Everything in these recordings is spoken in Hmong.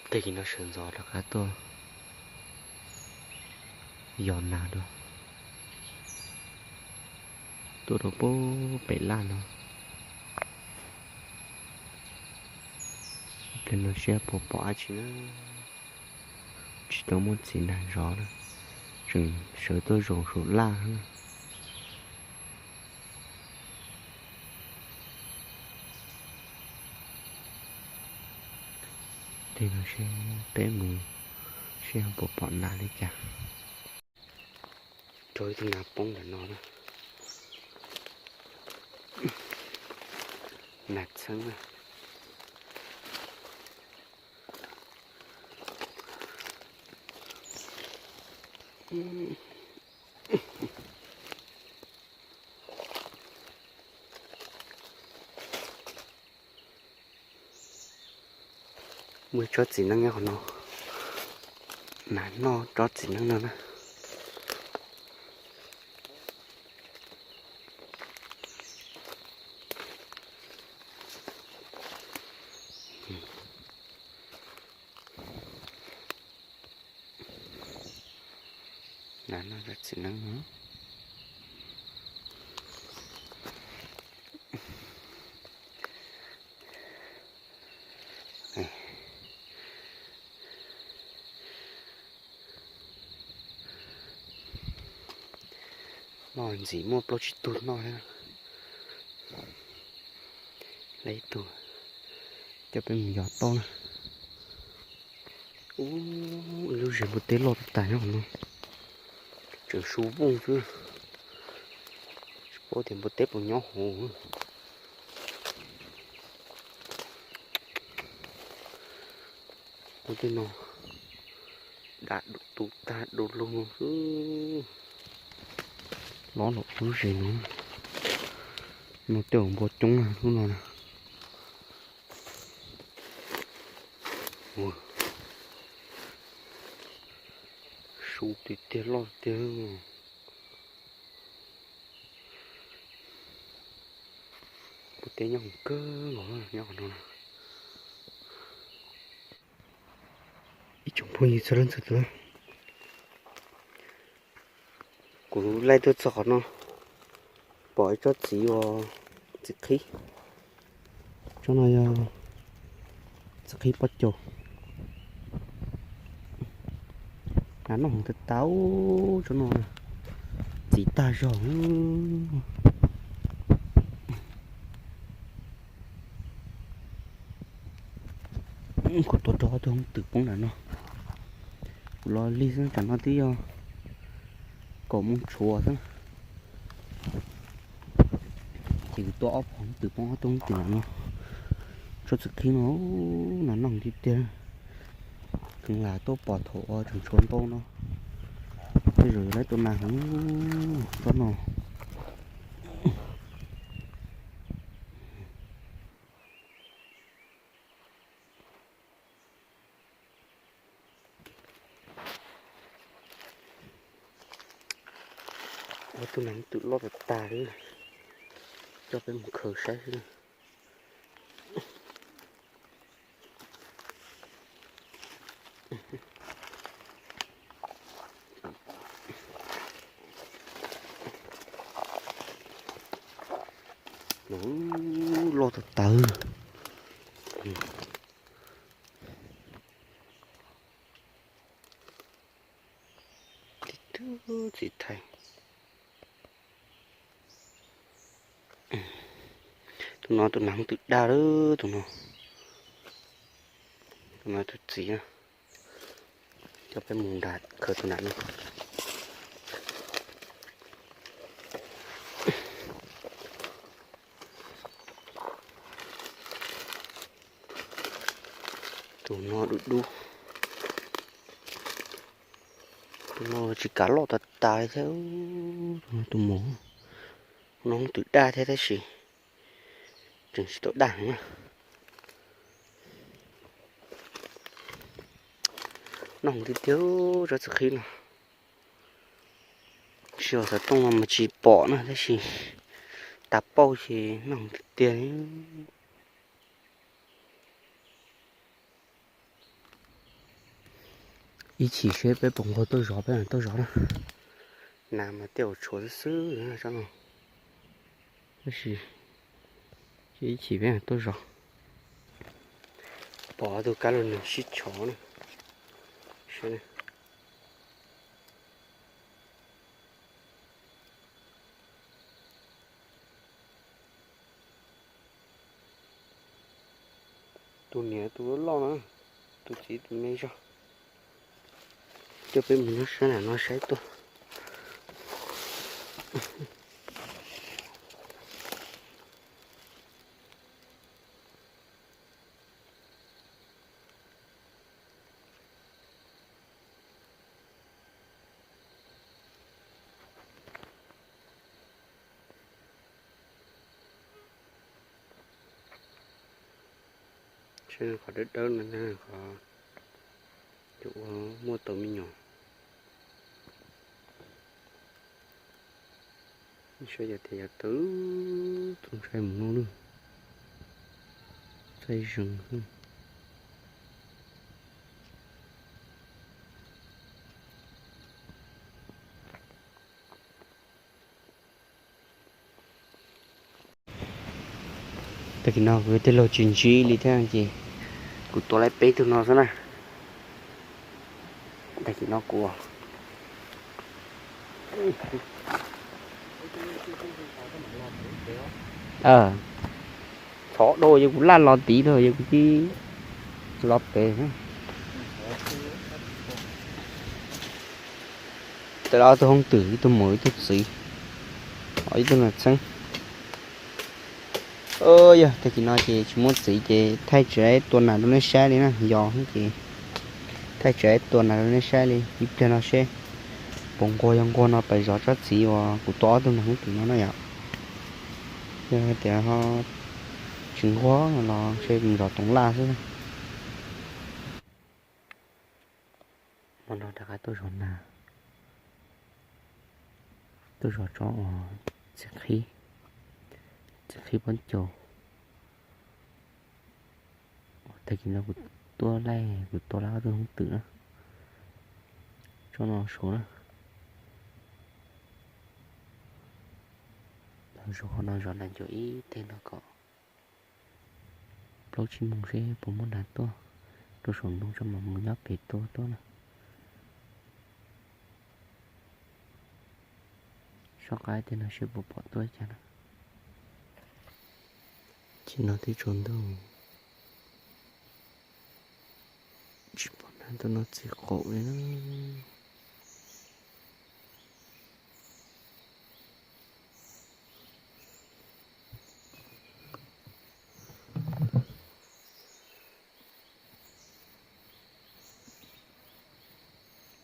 Tag kis no sawv ntxov rov qab tuaj yos nas dua, tuaj rau pem laj no. Ib pliag no seb puas pom dab tsi na. Tsis tau muaj txiv nag zov na, tseem sawv tuaj zaum saum laj na. Tig no seb peb mus seb puas pom nas li cas. Rau ib tug nas poob ntawm no na. Nas txheeb na. Muaj ib tsob txiv neeb nyob qhov no. Nas noj tsob txiv neeb no na. Nas noj tsob txiv neeb no. Noj ntxim muaj plaub tsib tug noj thiab. Lawm ib tug, coj peb mus yos tau na. Ub, ib lub zes npua teb loj tas tas nyob qhov no. Tseem su vooj xwb, tsis paub tias npua teb puas nyob hauv. Ua tej no dam tu tag du lug no xwb. Lob los ua lub zes no, no tej uas npua coob na lub no na. Su tiag tiag loj tiag. Npua teb nyob kawg nkaus nyob qhov no. Ib tsoom phooj ywg txhua leej txhua tus, kuv laij tuaj txog qhov no, pom ib tsob txiv uas txiv qhib. Tsob no yog txiv qhib pob caus. Nas noj heev tas tas, tsob no txiv tag zog. Kuv tuav rau ob tug hoob twm poob nram no. Kuv los lig xwb, tsam no twb yog kaum moos tshuav xwb. Ces kuv tua ob phav hoob twm poob ob tug hoob twm nram no. Tsob txiv qhib no nas noj tiag tiag. Kheev lam tuaj pom thaum uas tseem tshuav ntau no. Tej zaum yuav lawv tua nas heev tsob no. Ua tus nas twm loj tas tas li, coj peb mus khaws saib xwb. Loj tag tawv. Tib tug txiv thaij. Tus no tus nas hoov twm daj lawm tus no. Tus no tus txiv na. Coj peb mus nram khaws tus nas no. Tus no dub dub. Tus no tsis kav loj tas tas li thiab. Tus no tus mos, no hoov twm daj thiab tab sis tseem tsis tau daj heev na. Noj heev tiag tiag tsob txiv qhib no. Tsis yog xov tooj no mas tsis pom na tab sis tas pauj ces noj heev tiag tiag. Ib chim seb peb puas nquag tuaj zov peb tuaj zov na. Nas mas tej zaum tshuav xwb xwb tsob no. Tab sis ib chim peb tuaj zov. Pom ob tug kab los nws sib tshov na. Tus niam tus loj loj no, tus txiv tus me zog. Coj peb mus nyob sab nram no saib tuaj. Qhov dawb dawb no qhov muaj tau me nyuam. Saib yog tias yog tau, tus ntshai mus no lawm. Txaij zeeg. Tag kis no kuv tej laug tsis ntsib li thiab ces kuv tua laib peb tug no xwb na. Tag kis no kuv thov dua yog kuv laj los tid rau yog kuv tib los pem. Tawm los ob tug hoob twm, ib tug muam ib tug txiv, ib tug nas txheeb. Yog tag kis no ces tsis muaj txiv ces thaij tsev tua nas rau nej saib li na, yog ces thaij tsev tua nas rau nej saib li ib pliag no seb puas nquag, yog nquag no pais zov tsob txiv uas kuv tua ob tug nas hoob twm no na yom. Yog tias ho tsis nquag los ntshe mus zov toov laj xwb. Hmo no rov qab tuaj zov nas, tuaj zov tsob uas txiv qhib, txiv qhib pob caus. Tag kis no kuv tuaj laij, kuv tua laij ob tug hoob twm na. Tsob no suav na. Los zov qhov no, zov nas ncuav ib teg no kom plaub tsib moos seb puas muaj nas tuaj rau saum ntoo tso mam mus nyob pem tua tuaj na. Soj qab teg no seb puas pom tuaj cas na. Tsis no twb tsaus ntuj, tsis pom nas tuaj noj txiv qaum li na.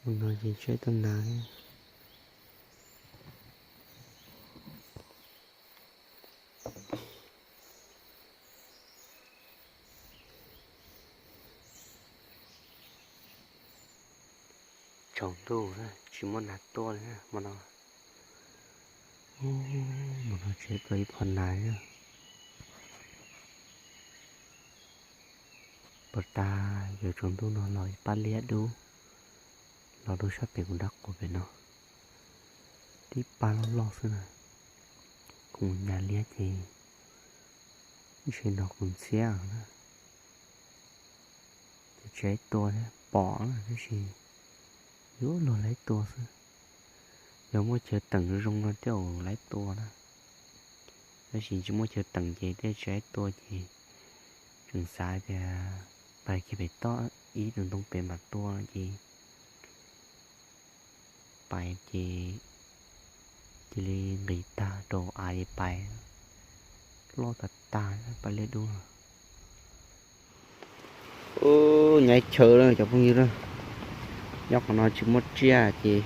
Mus no ces tseb tau nas thiab. Tsaus ntuj tsis muaj nas tuaj li hmo no. Hmo no tseb tau ib phom nas thiab. Puas tas yuav tsaus ntuj no los ib pab liab dub los rau sab pem kuv nrab quas pem no. Tib pab loj loj xwb na. Kuv nyas liab ces ntshe nrog kuv ntxhiab na. Ces tsis tua thiab, pom na tab sis yuav luag laib tua xwb. Yog muaj chaw teem zoo no thiaj laib tua na. Tab sis tsis muaj chaw teem ces thiaj tsis laib tua ces tseem xav tias pais kiag pem toj ib tug ntoo pem mam tua ces pais ces cia li nqis tag rau av li pais, loj tas tas pab liab dub. Nyob chaw na cov phooj ywg na, nyob qhov no tsis muaj tsiaj ces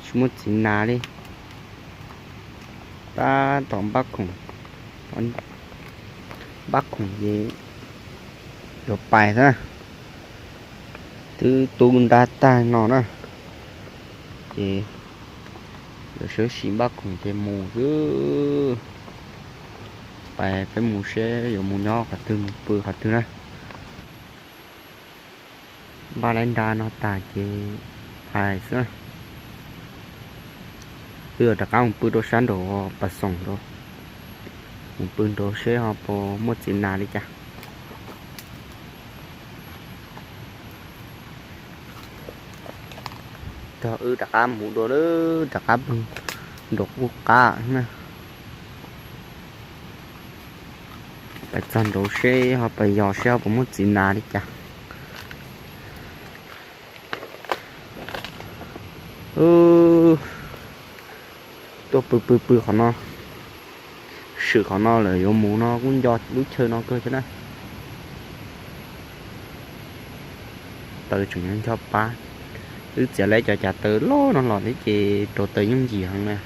tsis muaj txiv nas li. Tab tom npaj khoom, npaj khoom ces yuav pais xwb na. Twb tu nrab tag no na, ces yuav sawv sim npaj khoom ces mus xwb. Pais peb mus seb yuav mus nyob qhov twg mus pw qhov twg na. Npaj laib nra no tag ces pais xwb. Wb rov qab mus pw rau sab nraum pas xoom nraud, mus pw nraud seb ho puas muaj txiv nas li cas. Wb rov qab mus dua, rov qab pw nraum qub qab na. Pais txog nraud seb ho pais yos seb ho puas muaj txiv nas li cas. Tuaj pw pw pw qhov no, swm qhov no lawm yuav mus no kuj nco lub chaw no kawg thiab na. Taws tseem nyob ncho pab. Wb txiav lawv cov cav taws loj no los thiab ces rau taws yooj yim heev na.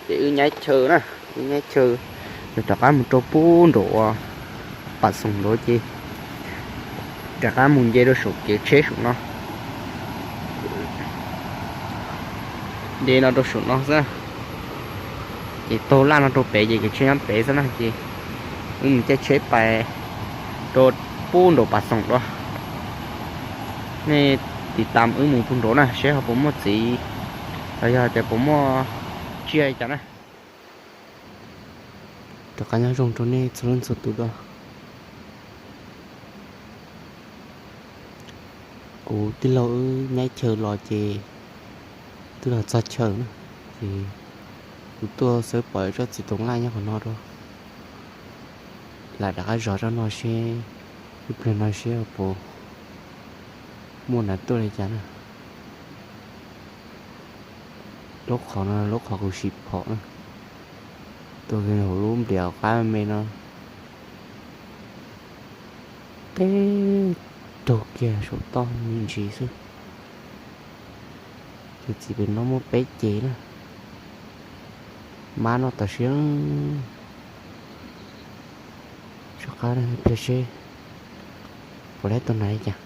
Ces wb nyaib chaw na, wb nyaib chaw, yog rov qab mus rau pub nraum uas pas xoom nraud ces rov qab mus nce rau saum kev tsheb saum no. Nce no rau saum no xwb, ces taug laj no rau pem ces kev tsheb nyob pem xwb na ces wb mus caij tsheb pais rau pub nraum pas xoom dua. Nej tiv tam wb mus pug nraud na seb ho puas muaj txiv los yog tias puas muaj tsiaj li cas na. Rov qab nyob zoo rau nej txhua leej txhua tus dua. Kuv tij laug wb nyaib chaw los ces twb los txog chaw na, ces kuv tuaj xawb pom tsob txiv toov laj nyob qhov no rau, lam rov qab zov tsob no seb, ib pliag no seb puas muaj nas tuaj li cas na. Lub qhov no lub qhov kuv sim phom na, tuaj hauv lub nplias qab me no. Peb raug kiag saum toj me ntsis xwb. Tus txiv pem no muaj peb cev na. Mab no tam sim, soj qab pliag seb puas lab tau nas li cas.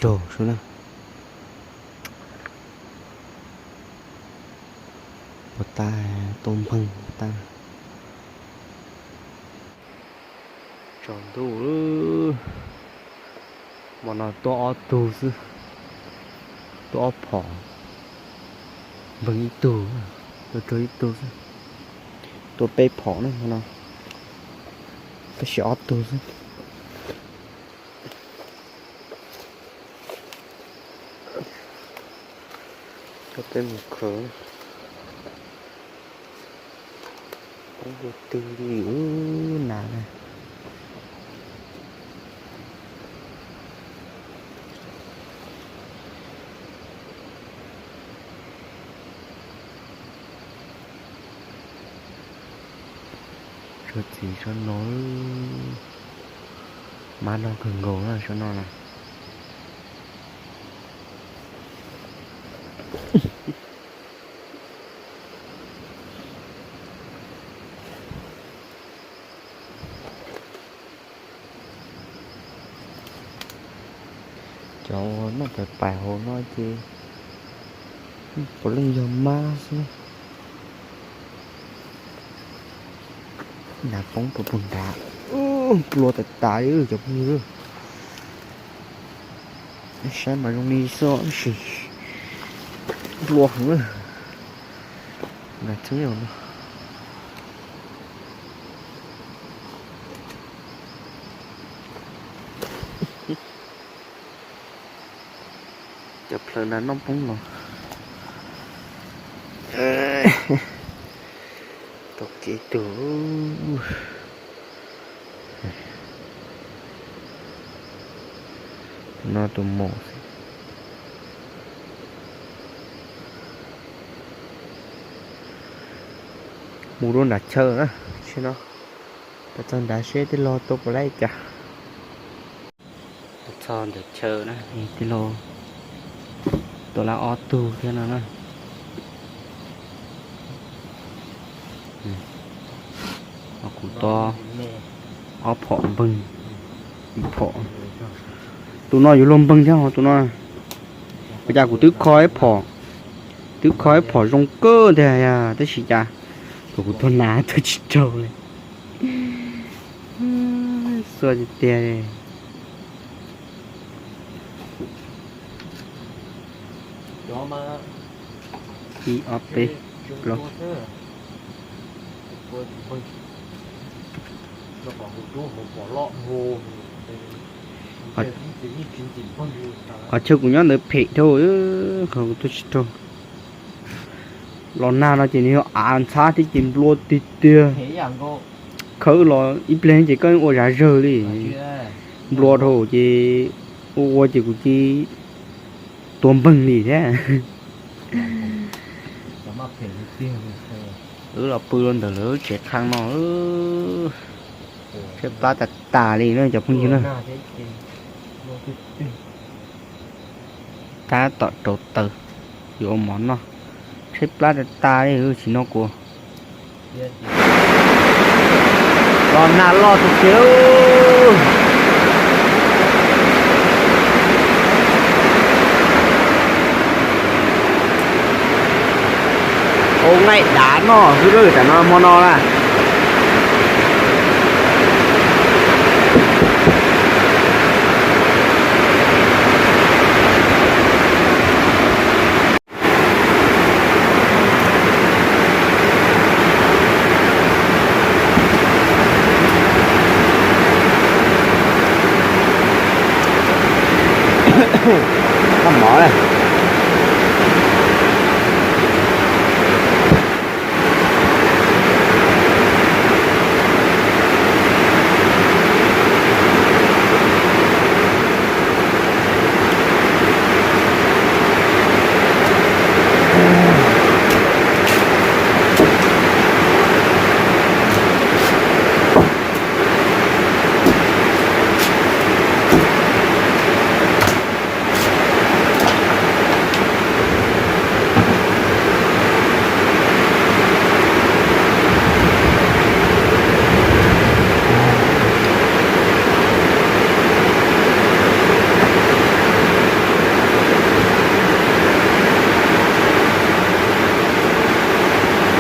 Lug sub na. Puas tas, tua npeeg tas. Tsaus ntuj lawm, hmo no tuaj ob tug xwb, tuaj ob phom, npeeg ib tug, tuaj raug ib tug xwb. Tuaj peb phom na hmo no, tab sis ob tug xwb. Coj peb mus khaws. Ub, ua twg li ub nas na. Tsob txiv tsob no, mab noj kawg nkaus na tsob no na. Cov noj pais pais hauv no ces puav leej yog mab xwb. Nav poob rau puag nrad, nplua tas tas li cov phooj ywg. Saib mas zoo li xwb tab sis nplua heev. Nas txheeb no. Cov plhaws nas noj poob los. Tau kev tug. No tus mos. Mus rau nram chaw na, tsis no. Txog nrad seb tij laug tua puas laib cas. Txog ntawm chaw na, tij laug tua lawm ob tug thiab no na. Kuv tua ob phom npeeg, ib phom. Tus no yuav luag npeeg thiab ho tus no. Ua cas kuv twb kho ib phom, twb kho ib phom zoo kawg tiag, tab sis cas kuv tua nas tua tsis raug li. Xua tiag tiag. Ib ob peb plaub. Qhov chaw kuv nyob ntawd phem dhau, qhov kuv tuaj tsis raug. Los nag no ces nws yog av ntxhab thiab ces nplua tiag tiag. Khawb los ib pliag ces koj ua zaj zawg li. Nplua dhau ces ua ua ces kuv cia tua npeeg li thiab. Wb los pw rau ntawm lawv tsev qhab no, tshaib plab tas tas li na cov phooj ywg na. Tab tom rauv taws yuav ua mov noj, tshaib plab tas tas li, tsis noj kuv. Los nag loj tiag tiag. Ua nqaij dav noj xwb tam no hmo no na. Mov na.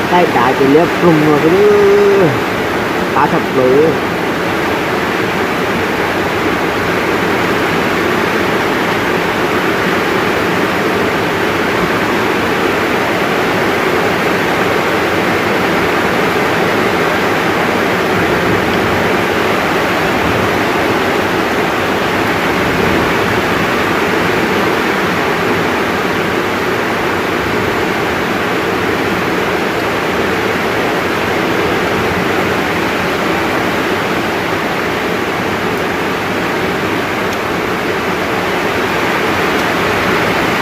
Nqaij dav ces liab ploog no xwb, qab tshaj plaws.